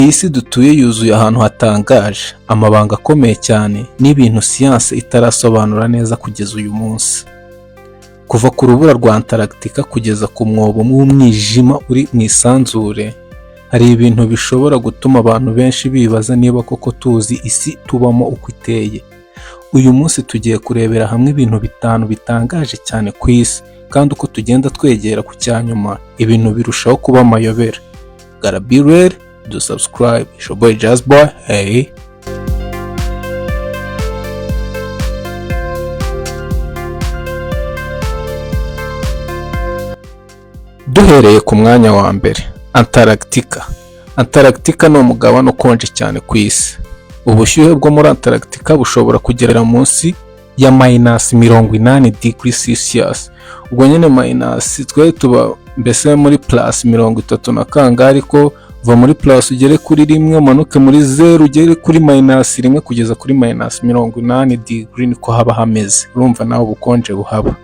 Iyi si dutuye yuzuye ahantu hatangaje, amabanga akomeye cyane n'ibintu siyansi itarasobanura neza kugeza uyu munsi. Kuva ku rubura rwa Antarctica kugeza ku mwobo w'umwijima uri mu isanzure, hari ibintu bishobora gutuma abantu benshi bibaza niba koko tuzi isi tubamo uko iteye. Uyu munsi tugiye kurebera hamwe ibintu bitanu bitangaje cyane ku isi, kandi uko tugenda twegera ku cya nyuma, ibintu birushaho kuba amayobera. Gotta be ready, do subscribe. It's your boy Jazz Boy, hey. Duhereye ku mwanya wa mbere, Antarctica. Antarctica ni umugabane ukonje cyane ku isi. Ubushyuhe bwo muri Antarctica bushobora kugera munsi ya minus 80 °C. Ubwo nyine minus, twe tuba mbese muri plus 30 na kangahe, ariko va muri plus ugere kuri rimwe, umanuke muri zeru ugere kuri minus rimwe kugeza kuri minus 80 degree, niko haba hameze. Urumva nawe ubukonje buhaba.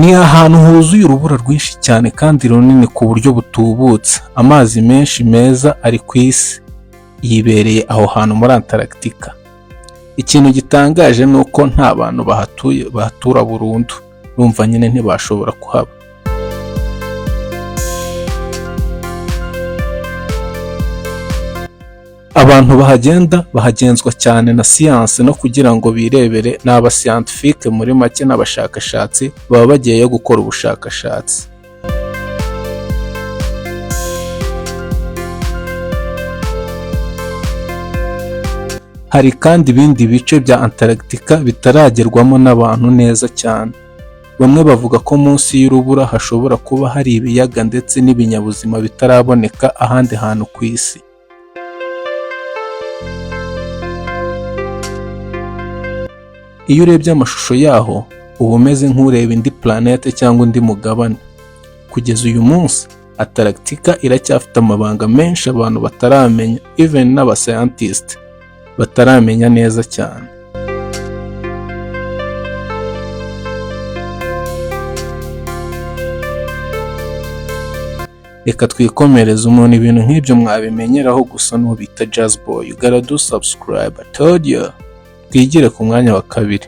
Ni ahantu huzuye urubura rwinshi cyane kandi runini ku buryo butubutse. Amazi menshi meza ari ku isi yibereye aho hantu muri Antarctica. Ikintu gitangaje ni uko nta bantu bahatuye bahatura burundu. Urumva nyine ntibashobora kuhaba. Abantu bahagenda bahagenzwa cyane na siyansi no kugira ngo birebere, ni abascientifique muri make n'abashakashatsi baba bagiyeyo gukora ubushakashatsi. Hari kandi ibindi bice bya Antarctica bitaragerwamo n'abantu neza cyane. Bamwe bavuga ko munsi y'urubura hashobora kuba hari ibiyaga ndetse n'ibinyabuzima bitaraboneka ahandi hantu ku isi. Iyo urebye amashusho yaho, uba umeze nk'ureba indi planète cyangwa undi mugabane. Kugeza uyu munsi, Antarctica iracyafite amabanga menshi abantu bataramenya, even n'abascientist bataramenya neza cyane. Reka twikomereze. Umuntu ibintu nk'ibyo mwabimenyeraho gusa n'uwo bita Jazz Boy. You gotta do subscribe, I told you. Twigire ku mwanya wa kabiri.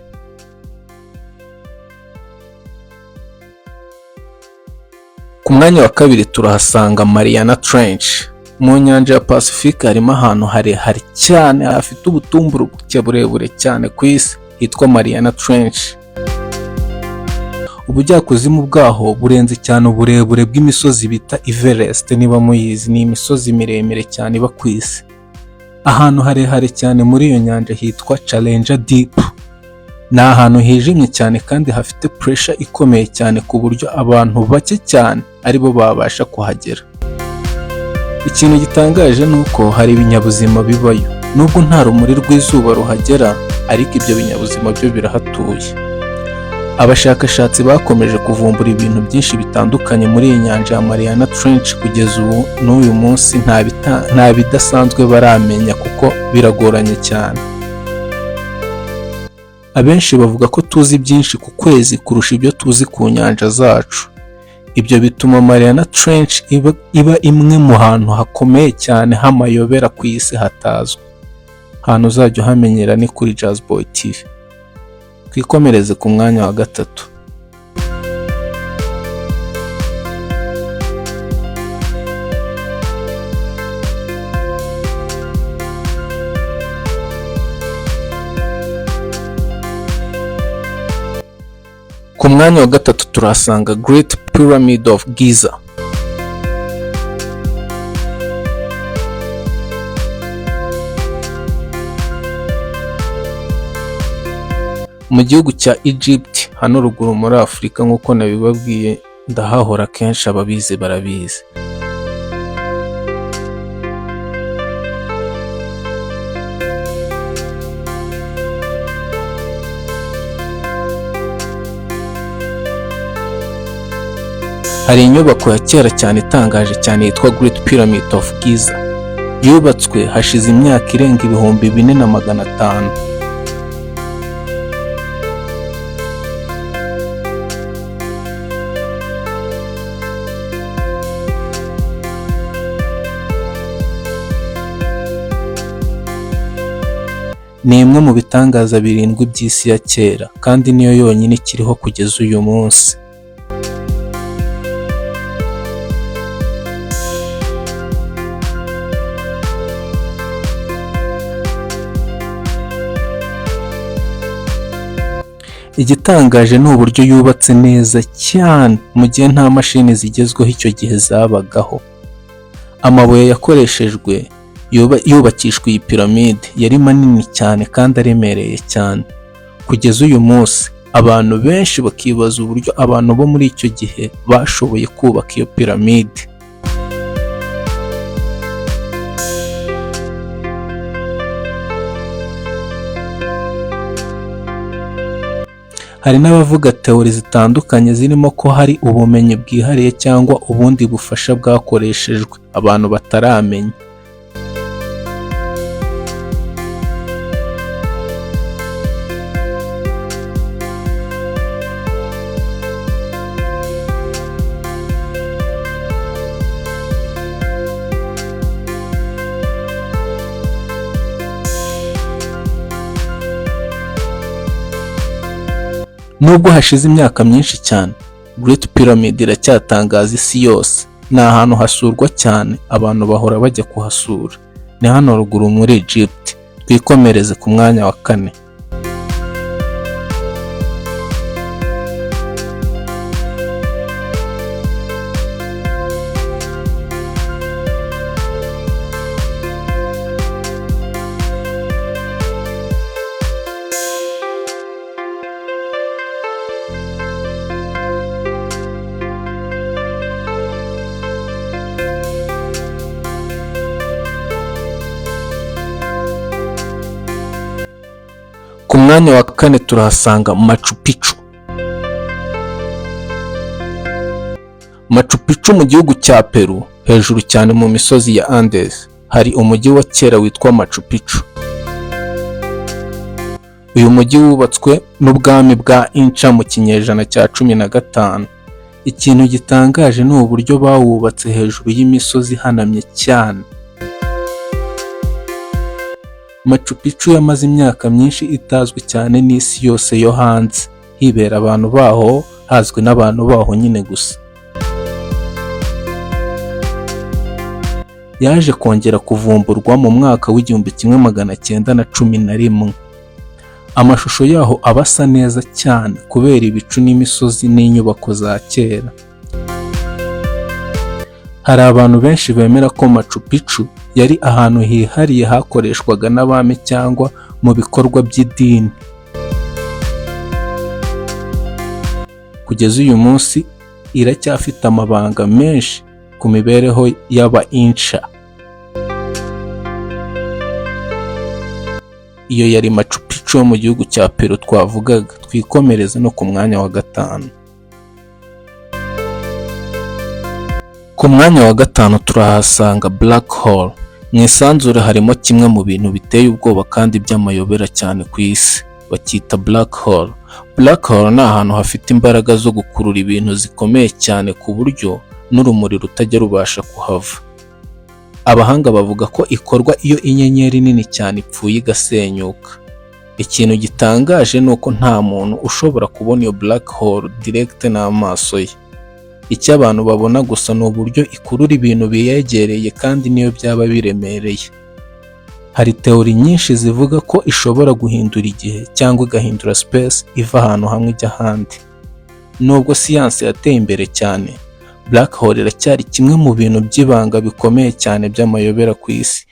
Ku mwanya wa kabiri turahasanga Mariana Trench. Mu nyanja ya Pacifique harimo ahantu harehare cyane hafite ubutumburuke burebure cyane ku isi hitwa Mariana Trench. Ubujyakuzimu bwaho burenze cyane uburebure bw'imisozi bita Everest, niba muyizi, ni imisozi miremire cyane iba ku isi. Ahantu harehare cyane muri iyo nyanja hitwa Challenger Deep. Ni ahantu hijimye cyane kandi hafite pressure ikomeye cyane ku buryo abantu bake cyane aribo babasha kuhagera. Ikintu gitangaje ni uko hari ibinyabuzima bibayo. Nubwo nta rumuri rw'izuba ruhagera, ariko ibyo binyabuzima byo birahatuye. Abashakashatsi bakomeje kuvumbura ibintu byinshi bitandukanye muri iyi nyanja ya Mariana Trench. Kugeza ubu n'uyu munsi nta bidasanzwe baramenya kuko biragoranye cyane. Abenshi bavuga ko tuzi byinshi ku kwezi kurusha ibyo tuzi ku nyanja zacu. Ibyo bituma Mariana Trench iba imwe mu hantu hakomeye cyane h'amayobera ku isi hatazwi. Ahantu uzajya uhamenyera ni kuri Jazz Boy TV. Twikomereze ku mwanya wa gatatu. Ku mwanya wa gatatu turahasanga Great Pyramid of Giza. Mu gihugu cya Egypt, hano ruguru muri Afurika, nk'uko nabibabwiye ndahahora kenshi, ababizi barabizi. Hari inyubako ya kera cyane itangaje cyane yitwa Great Pyramid of Giza. Yubatswe hashize imyaka irenga 4500. Ni imwe mu bitangaza birindwi by'isi ya kera, kandi niyo yonyine ikiriho kugeza uyu munsi. Igitangaje ni uburyo yubatse neza cyane mu gihe nta mashini zigezweho icyo gihe zabagaho. Amabuye yakoreshejwe yubakishwa iyi piramide yari manini cyane kandi aremereye cyane. Kugeza uyu munsi abantu benshi bakibaza uburyo abantu bo muri icyo gihe bashoboye kubaka iyo piramide. Hari n'abavuga théories zitandukanye zirimo ko hari ubumenyi bwihariye cyangwa ubundi bufasha bwakoreshejwe abantu bataramenya. Nubwo hashize imyaka myinshi cyane, Great Pyramid iracyatangaza isi yose. Ni ahantu hasurwa cyane, abantu bahora bajya kuhasura. Ni hano ruguru muri Egypt. Twikomereze ku mwanya wa kane. Ku mwanya wa kane turahasanga Machu Picchu. Machu Picchu mu gihugu cya Peru, hejuru cyane mu misozi ya Andes, hari umujyi wa kera witwa Machu Picchu. Uyu mujyi wubatswe n'ubwami bwa Inca mu kinyejana cya 15. Ikintu gitangaje ni uburyo bawubatse hejuru y'imisozi ihanamye cyane. Machu Picchu yamaze imyaka myinshi itazwi cyane n'isi yose yo hanze, hibera abantu baho, hazwi n'abantu baho nyine gusa. Yaje kongera kuvumburwa mu mwaka w'1911. Amashusho yaho aba asa neza cyane kubera ibicu n'imisozi n'inyubako za kera. Hari abantu benshi bemera ko Machu Picchu yari ahantu hihariye hakoreshwaga n'abami cyangwa mu bikorwa by'idini. Kugeza uyu munsi iracyafite amabanga menshi ku mibereho y'aba Inca. Iyo yari Machu Picchu yo mu gihugu cya Peru twavugaga. Twikomereze no ku mwanya wa gatanu. Ku mwanya wa gatanu turahasanga Black Hole. Mu isanzure harimo kimwe mu bintu biteye ubwoba kandi by'amayobera cyane ku isi, bacyita Black Hole. Black Hole ni ahantu hafite imbaraga zo gukurura ibintu zikomeye cyane ku buryo n'urumuri rutajya rubasha kuhava. Abahanga bavuga ko ikorwa iyo inyenyeri nini cyane ipfuye igasenyuka. Ikintu gitangaje ni uko nta muntu ushobora kubona iyo black hole direct n'amaso ye. Icyo abantu babona gusa ni uburyo ikurura ibintu biyegereye, kandi niyo byaba biremereye. Hari théories nyinshi zivuga ko ishobora guhindura igihe cyangwa igahindura space iva ahantu hamwe ijya ahandi. Nubwo siyansi yateye imbere cyane, black hole iracyari kimwe mu bintu by'ibanga bikomeye cyane by'amayobera ku isi.